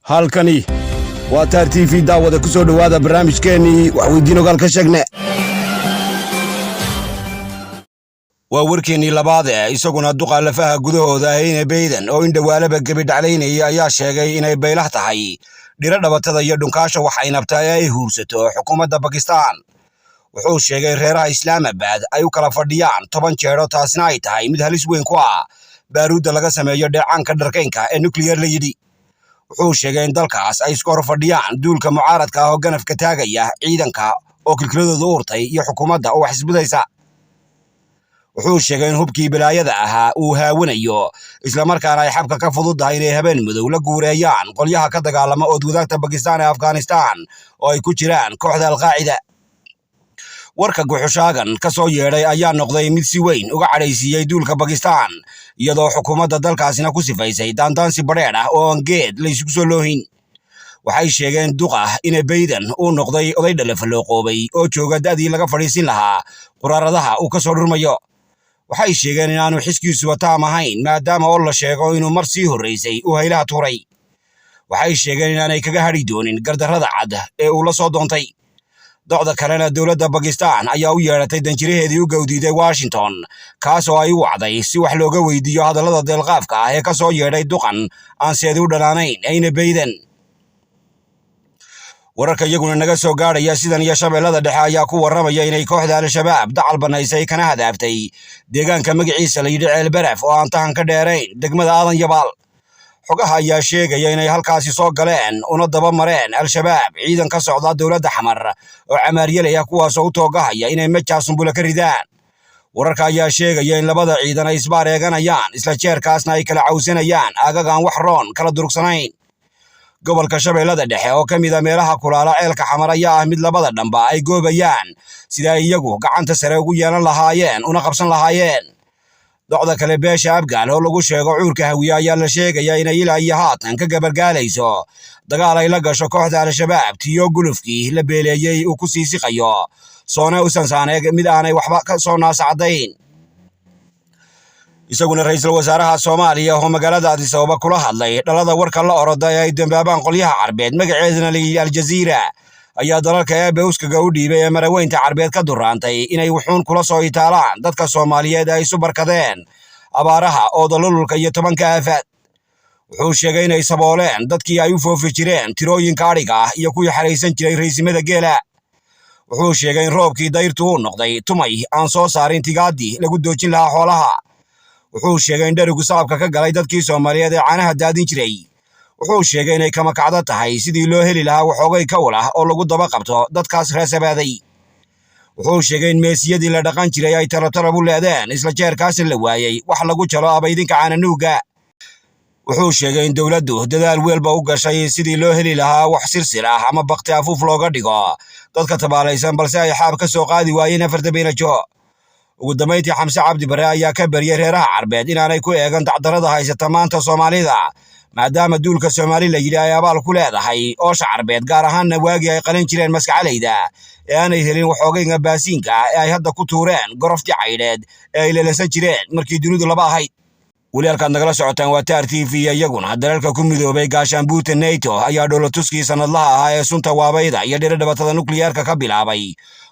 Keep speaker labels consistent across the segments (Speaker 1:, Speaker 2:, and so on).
Speaker 1: Halkani waa Taar TV. Daawada, ku soo dhowaada barnaamijkeennii Waxweydiin Ogaal ka Sheegne. Waa warkeennii labaad ee isaguna duqa lafaha gudahooda ahayne Bayden oo in dhowaalaba gebi dhaclaynaya ayaa sheegay inay baylah tahay dhiro dhabatada iyo dhunkaasha wax ay nabtaa ee ay huursato xukuumadda Bakistan. Wuxuu sheegay reeraha Islaamabad ay u kala fadhiyaan 10 jeero, taasina ay tahay mid halis weyn ku ah baaruudda laga sameeyo dheecaanka dharkaynka ee nuclear la yidhi. Wuxuu sheegay in dalkaas ay isku hor fadhiyaan duulka mucaaradka ah oo ganafka taagaya ciidanka oo kilkiladooda u urtay iyo xukuumadda oo wax isbudaysa. Wuxuu sheegay in hubkii balaayada ahaa uu haawanayo, islamarkaana ay xabka ka fududahay inay habeen madow la guureeyaan qolyaha ka dagaalama ood wadaagta Bakistan ee Afghanistan oo ay ku jiraan kooxda Alqaacida. Warka guxushaagan ka soo yeedhay ayaa noqday mid si weyn uga cadhaysiiyey duulka Bakistan, iyadoo xukuumadda dalkaasina ku sifaysay daandaansi badheedh ah oo aan geed la isugu soo loohin. Waxay sheegeen duqa ina Bayden uu noqday oday dhalafalooqoobay oo jooga da'dii laga fadhiisin lahaa quraaradaha uu ka soo dhurmayo. Waxay sheegeen inaanu xiskiisuba taam ahayn, maadaama oo la sheego inuu mar sii horraysay uu haylaha tuuray. Waxay sheegeen inaanay kaga hadhi doonin gardarrada cad ee uu la soo doontay. Docda kalena, dowladda Bakistan ayaa u yeedhatay danjiraheedii u gowdiiday Washington, kaas oo ay u wacday si wax looga weydiiyo hadallada deelqaafka ah ee ka soo yeedhay duqan aan seedi u dhanaanayn ayna Bayden. Wararka iyaguna naga soo gaadhaya sidan iyo Shabeellada Dhexe ayaa ku warramaya inay kooxda Al-Shabaab dacal bannaysay kana hadaaftay deegaanka magaciisa la yidhi Ceelbaraf oo aan tahan ka dheerayn degmada Aadan Yabaal. Xogaha ayaa sheegaya inay halkaasi soo galeen una daba mareen Al-Shabaab ciidan ka socda dowladda Xamar oo camaaryalaya, kuwaasoo u toogahaya inay mejaa sumbula ka ridaan. Wararka ayaa sheegaya in labada ciidan ay isbaar eeganayaan, isla jeerkaasna ay kala cawsanayaan aagagaan wax roon kala durugsanayn. Gobolka Shabeellada Dhexe oo ka mid a meelaha kulaala ceelka Xamar ayaa ah mid labada dhanba ay goobayaan sida ay iyagu gacanta sare ugu yeelan lahaayeen una qabsan lahaayeen. Docda kale, beesha Abgaal oo lagu sheego cuurka Hawiye ayaa la sheegayaa inay ilaa iyo haatan ka gabargaalayso dagaal ay la gasho kooxda Al-Shabaab, tiyo gulufkii la beeleeyey uu ku sii siqayo soona u sansaaneeg mid aanay waxba ka soo naasacadayn. Isaguna ra'iisul wasaaraha Soomaaliya oo magaalada Addis Ababa kula hadlay dhalada warka la oroda ee ay dambaabaan qolyaha Carbeed magaceedana la yidhi Aljaziira ayaa dalalka eebe uskaga u dhiibay ee maraweynta Carbeed ka duraantay inay wuxuun kula soo itaalaan dadka Soomaaliyeed ay isu barkadeen abaaraha, oodalululka iyo 10-ka aafaad. Wuxuu sheegay inay sabooleen dadkii ay u foofi jireen tirooyinka adhiga ah iyo kuwii xaraysan jiray raysimada geela. Wuxuu sheegay in roobkii dayrtu uu noqday tumay aan soo saarin tigaadii lagu doojin lahaa xoolaha. Wuxuu sheegay in dherigu saabka ka galay dadkii Soomaaliyeed ee caanaha daadin jiray. Wuxuu sheegay inay kama kacdo tahay sidii loo heli lahaa waxoogay kawl ah oo lagu daba qabto dadkaas reesabaaday. Wuxuu sheegay in meesiyadii la dhaqan jiray ay tarabtarab u leedeen, isla jeerkaasna la waayey wax lagu jalo abaydinka caananuugga. Wuxuu sheegay in dowladdu dadaal weelba u gashay sidii loo heli lahaa wax sirsir ah ama bakti afuuf looga dhigo dadka tabaalaysan, balse ay xaab ka soo qaadi waayeen afarta beenajo. Ugu dambayntii, Xamse Cabdi Barre ayaa ka baryay reeraha Carbeed inaanay ku eegan dacdarada haysata maanta Soomaalida, maadaama duulka Soomaali la yidhi ay abaal ku leedahay oosha Carbeed, gaar ahaanna waagii ay qalin jireen maskacalayda ee aanay helin waxoogayga baasiinka ah ee ay hadda ku tuureen goroftii caydheed ee ay lelasan jireen markii dunidu laba ahayd. Weli halkaad nagala socotaan waa Taar TV. Iyaguna dalalka ku midoobay gaashaanbuurta NATO ayaa dhoolatuskii sanadlaha ahaa ee sunta waabayda iyo dhiro dhabatada nukliyeerka ka bilaabay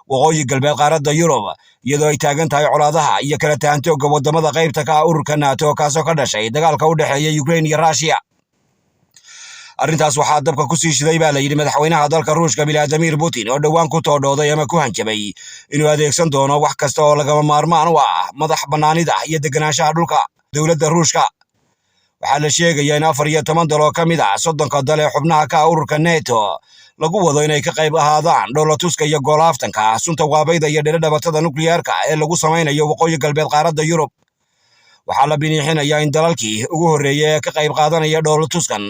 Speaker 1: waqooyi galbeed qaaradda Yurub, iyadoo ay taagan tahay colaadaha iyo kala tahantoogga waddamada qaybta ka ah ururka NATO, kaasoo ka dhashay dagaalka u dhexeeya Ukraine iyo Russia. Arrintaas waxaa dabka ku sii shiday baa la yidhi madaxweynaha dalka Ruushka Vladimir Putin oo dhowaan ku toodhooday ama ku hanjabay inuu adeegsan doono wax kasta oo lagama maarmaan u ah madax bannaanida iyo deganaanshaha dhulka dowladda Ruushka. Waxaa la sheegayaa in 14 dal oo ka mid ah 30-ka dal ee xubnaha ka ah ururka NATO lagu wado inay ka qayb ahaadaan dhoolatuska iyo goolaaftanka sunta waabayda iyo dhiro dhabatada nukliyeerka ee lagu samaynayo waqooyi galbeed qaaradda Yurub. Waxaa la biniixinayaa in dalalkii ugu horreeyay ee ka qayb qaadanaya dhoolatuskan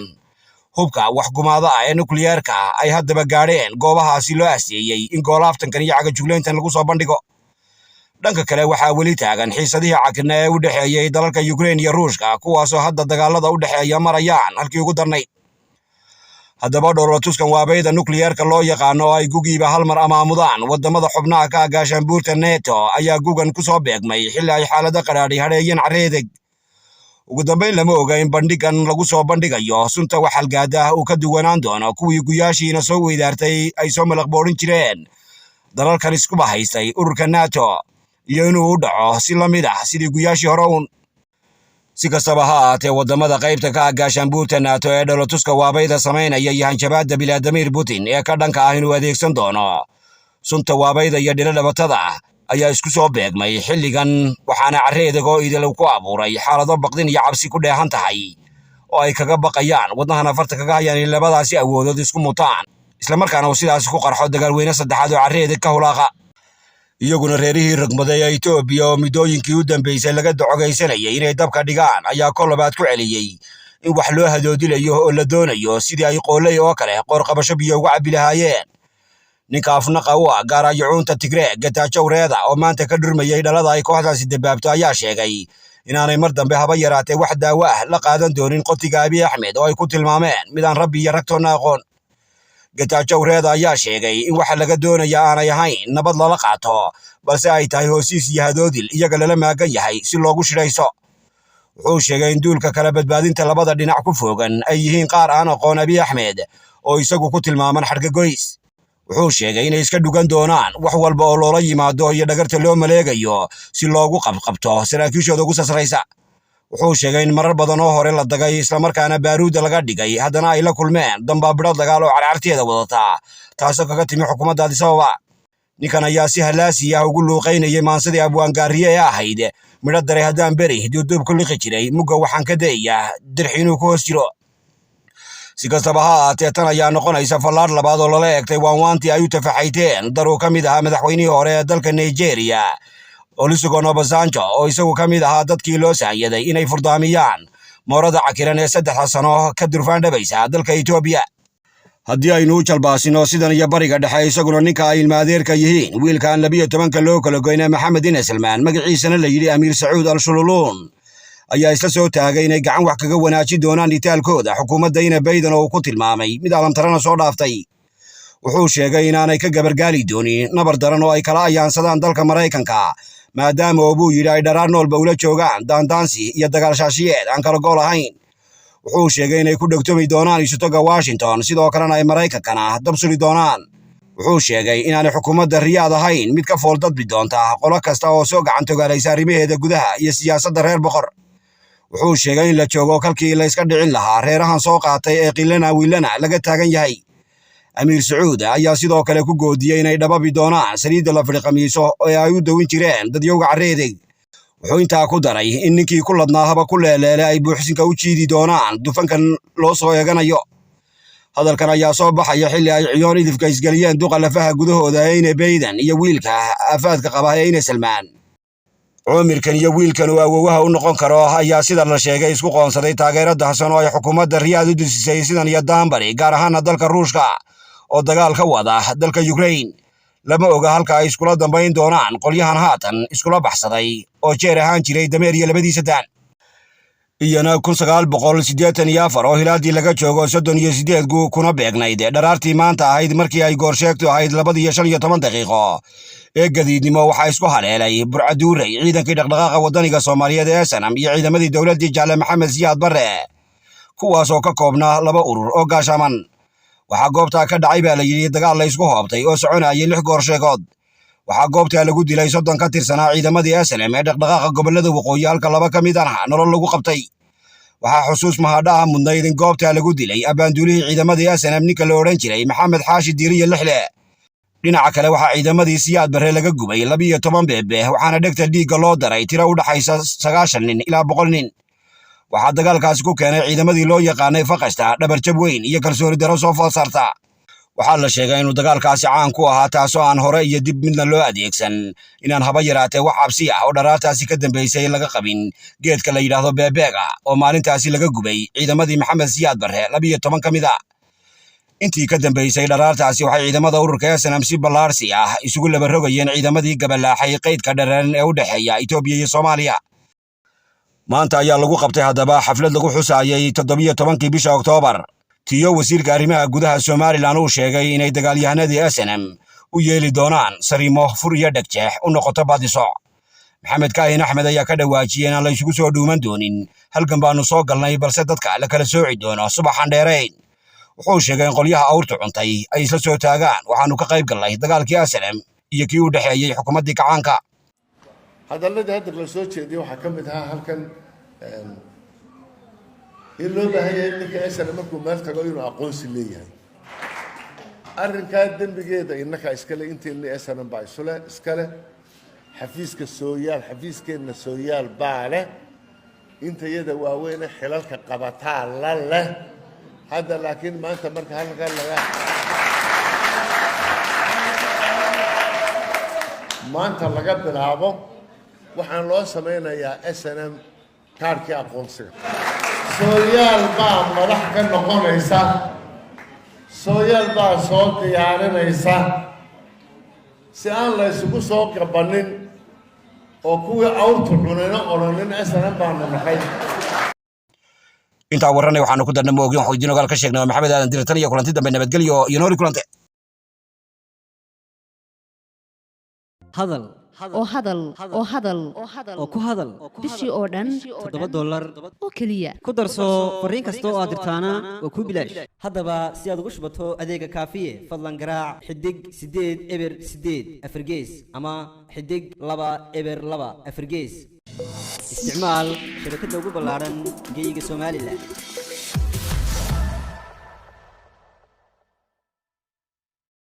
Speaker 1: hubka waxgumaada ah ee nukliyeerka ay haddaba gaadheen goobahaasi loo asteeyey in goolaaftankan iyo cagajuglayntan lagu soo bandhigo. Dhanka kale, waxaa weli taagan xiisadihii cakirna ee u dhexeeyey dalalka Ukraine iyo Ruushka, kuwaasoo hadda dagaalada u dhexeeya marayaan halkii ugu darnayd. Haddaba dhoolatuskan waabayda nukliyeerka loo yaqaano oo ay gugiiba hal mar amaamudaan waddamada xubnaha ka ah gaashaanbuurta NATO ayaa gugan ku soo beegmay xilli ay xaalado qadhaadhi hadheeyeen carreedeg. Ugu dambayn, lama oga in bandhigan lagu soo bandhigayo sunta waxalgaada uu ka duwanaan doono kuwii guyaashiina soo weydaartay ay soo malaqboodhin jireen dalalkan isku bahaystay ururka NATO, iyo inuu u dhaco si la mid ah sidii guyaashii hore uun. Si kastaba ha ahaatee, waddamada qaybta ka ah gaashaanbuurta NATO ee dholotuska waabayda samaynaya iyo hanjabaadda Vladimir Putin ee ka dhanka ah inuu adeegsan doono sunta waabayda iyo dhilo dhabatada ayaa isku soo beegmay xilligan, waxaana carre edegoo idil ku abuuray xaalado baqdin iyo cabsi ku dheehan tahay oo ay kaga baqayaan, wadnahan afarta kaga hayaan in labadaasi awoodood isku mutaan, islamarkaana uu sidaasi ku qarxo dagaalweyne saddexaad oo carre edeg ka hulaaqa. Iyaguna reerihii rogmaday ee Itoobiya oo muddooyinkii u dambeysay laga docogaysanayay inay dabka dhigaan ayaa kol labaad ku celiyey in wax loo hadoodilayo oo la doonayo sidii ay qooley oo kale qoorqabasho biyo uga cabbi lahaayeen. Ninka afnaqa u ah gaarayacuunta Tigree, Getachew Reda, oo maanta ka dhurmayay dhalada ay kooxdaasi dabaabto, ayaa sheegay inaanay mar dambe haba yaraatee wax daawo ah la qaadan doonin qotiga Abiy Axmed oo ay ku tilmaameen mid aan rabbi iyo ragtoonna aqoon. Getachew Reda ayaa sheegay in waxa laga doonaya aanay ahayn nabad lala qaato, balse ay tahay hoosiis iyo hadoodil iyaga lala maagan yahay si loogu shidhayso. Wuxuu sheegay in duulka kala badbaadinta labada dhinac ku foogan ay yihiin qaar aan aqoon Abiy Axmed oo isagu ku tilmaaman xadhkagoys. Wuxuu sheegay inay iska dhugan doonaan wax walba oo loola yimaado iyo dhagarta loo maleegayo si loogu qabqabto saraakiishooda ugu sasraysa. Wuxuu sheegay in marar badan oo hore la dagay, islamarkaana baaruudda laga dhigay, haddana ay la kulmeen dambaabidho dagaal oo carcarteeda wadataa, taasoo kaga timi xukuumadda Addis Ababa. Ninkan ayaa si halaasi ah ugu luuqaynayay maansadii abwaangaariye ee ahayd: "Midho daray haddaan beri duuduub ku liqi jiray, mugga waxaan ka dayayaa dirxi inuu ku hoos jiro." Si kastaba ha ahaatee, tan ayaa noqonaysa fallaadh labaad oo lala eegtay waanwaantii ay u tafaxayteen daruu ka mid ahaa madaxweynihii hore ee dalka Nigeria, Olusegun Obasanjo, oo isagu ka mid ahaa dadkii loo saanyaday inay furdaamiyaan moorada cakiran ee 3da sano ka durfaandhabaysa dalka Itoobiya. Haddii aynu u jalbaasino sidan iyo bariga dhexe, isaguna ninka ay ilmaadeerka yihiin wiilkaan 12ka loo kala goynay, Maxamed ina Salmaan, magaciisana la yidhi Amiir Sacuud al Shululuun, ayaa isla soo taagay inay gacan wax kaga wanaajin doonaan itaalkooda xukuumadda ina Bayden oo uu ku tilmaamay mid alamtarana soo dhaaftay. Wuxuu sheegay inaanay ka gabargaali doonin nabar daran oo ay kala ayaansadaan dalka Maraykanka, maadaama oo buu yidhi ay dharaar noolba ula joogaan daandaansi iyo dagaal shaashiyeed aan kala gool ahayn. Wuxuu sheegay inay ku dhegtomi doonaan isutoga Washington, sidoo kalena ay Maraykankana dab suri doonaan. Wuxuu sheegay inaanay xukuumadda Riyaad ahayn mid ka fooldadbi doonta qolo kasta oo soo gacan togaalaysa arrimaheeda gudaha iyo siyaasadda reer boqor. Wuxuu sheegay in la joogo kalkii la iska dhicin lahaa reerahan soo qaatay ee qilana wiilana laga taagan yahay. Amiir Sacuud ayaa sidoo kale ku goodiyey inay dhababi doonaan saliidda la fidhiqamiiso ee ay u dawin jireen dadyowga carreedeg. Wuxuu intaa ku daray in ninkii ku ladnaa haba ku leeleele ay buuxsinka u jiidi doonaan dufankan loo soo eeganayo. Hadalkan ayaa soo baxaya xilli ay ciyoon idifka isgeliyeen duqa lafaha gudahooda ee ina Bayden iyo wiilka aafaadka qaba ee ina Salmaan. Cumirkan iyo wiilkan uu awowaha u noqon karo ayaa sida la sheegay isku qoonsaday taageero dahsan oo ay xukuumadda Riyaad u dusisay sidan iyo Daanbari, gaar ahaana dalka Ruushka oo dagaal ka wada dalka Ukraine. Lama oga halka ay iskula dambayn doonaan qolyahan haatan iskula baxsaday oo jeer ahaan jiray dameer iyo labadiisa daan. Iyana 1984 oo hilaadii laga joogo 38 gu, kuna beegnayd dharaartii maanta ahayd markii ay goorsheegtu ahayd 2:15 ee gadiidnimo, waxaa isku haleelay Burcaduurey ciidankii dhaqdhaqaaqa waddaniga Soomaaliyeed ee SNM iyo ciidamadii dowladdii Jaalle Maxamed Siyaad Barre, kuwaas oo ka koobnaa laba urur oo gaashaaman. Waxaa goobtaa ka dhacay baa la yidhi dagaal la isku hoobtay oo soconayay 6 goorsheegood. Waxaa goobtaa lagu dilay 30 ka tirsanaa ciidamadii SNM ee dhaqdhaqaaqa gobollada waqooyi, halka laba ka mid ahna nolol lagu qabtay. Waxaa xusuus mahadhaha mudnayd in goobtaa lagu dilay abbaanduulihii ciidamadii SNM, ninka la odhan jiray Maxamed Xaashi Diiriye Lixle. Dhinaca kale, waxaa ciidamadii Siyaad Barre laga gubay 12 beebe, waxaana dhegta dhiigga loo daray tiro u dhaxaysa 90 nin ilaa 100 nin. Waxaa dagaalkaasi ku keenay ciidamadii loo yaqaanay faqashta dhabarjab weyn iyo kalsooni darro soo food saarta. Waxaa la sheegay inuu dagaalkaasi caan ku ahaa, taasoo aan hore iyo dib midna loo adeegsan, inaan haba yaraatee wax cabsi ah oo dharaartaasi ka dambaysay laga qabin geedka la yidhaahdo beebeega oo maalintaasi laga gubay ciidamadii Maxamed Siyaad Barre 12 ka mid a. Intii ka dambaysay dharaartaasi, waxay ciidamada ururka SNM si ballaarsi ah isugu labarogayeen ciidamadii gabalaaxay qaydka dhareeran ee u dhexeeya Itoobiya iyo Soomaaliya. Maanta ayaa lagu qabtay haddaba xaflad lagu xusaayay 17kii bisha Oktoobar, tiyo wasiirka arrimaha gudaha Somaliland uu sheegay inay dagaalyahanadii SNM u yeeli doonaan sariimo fur iyo dhegjeex u noqoto baadisoc. Maxamed Kaahin Axmed ayaa ka dhawaajiyey inaan la isugu soo dhuuman doonin halgan baanu soo galnay, balse dadka la kala sooci doono subaxan dheerayn. Wuxuu sheegay in qolyaha awrtu cuntay ay isla soo taagaan. Waxaanu ka qayb galnay dagaalkii SNM iyo kii u dhexeeyey xukuumaddii kacaanka.
Speaker 2: Hadalladii hadda la soo jeediyey waxaa ka mid ahaa halkan in loo baahan yahay ninka SNM markuu meel tago inuu aqoonsi leeyahay. Arrinkaa dembigeeda innakaa iskale, inteenna SNM baa isule iskale. Xafiiska Sooyaal, xafiiskeenna Sooyaal baa leh, inta iyada waaweyne xilalka qabataa la leh hadda. Laakiin maanta marka halkan laga maanta laga bilaabo waxaan loo samaynayaa SNM kaarhkii aqoonsiga. Sooyaal baa madax ka noqonaysa, Sooyaal baa soo diyaarinaysa si aan la isugu soo gabanin oo kuwii awrtu cunayna odhanin SNM baanu nahay.
Speaker 1: Intaa warranay waxaanu ku darna moogin waxu idiin ogaal ka sheegnay. Waa Maxamed Aadan Dirir, tan iyo kulanti dambe, nabadgelyo iyo nooli kulante.
Speaker 3: Hadal
Speaker 4: oo hadal oo hadal
Speaker 3: oo ku hadal
Speaker 4: bishii oo dhan
Speaker 3: $7
Speaker 4: oo keliya.
Speaker 3: Ku darso fariin kasta oo aad dirtaana waa kuu bilaash. Haddaba si aad ugu shubato adeega Kaafiye, fadlan garaac xidig 8 0 8 4 gees ama xidig 2 0 2 4 gees. Isticmaal shabakadda ugu ballaaran geyga Somalilan.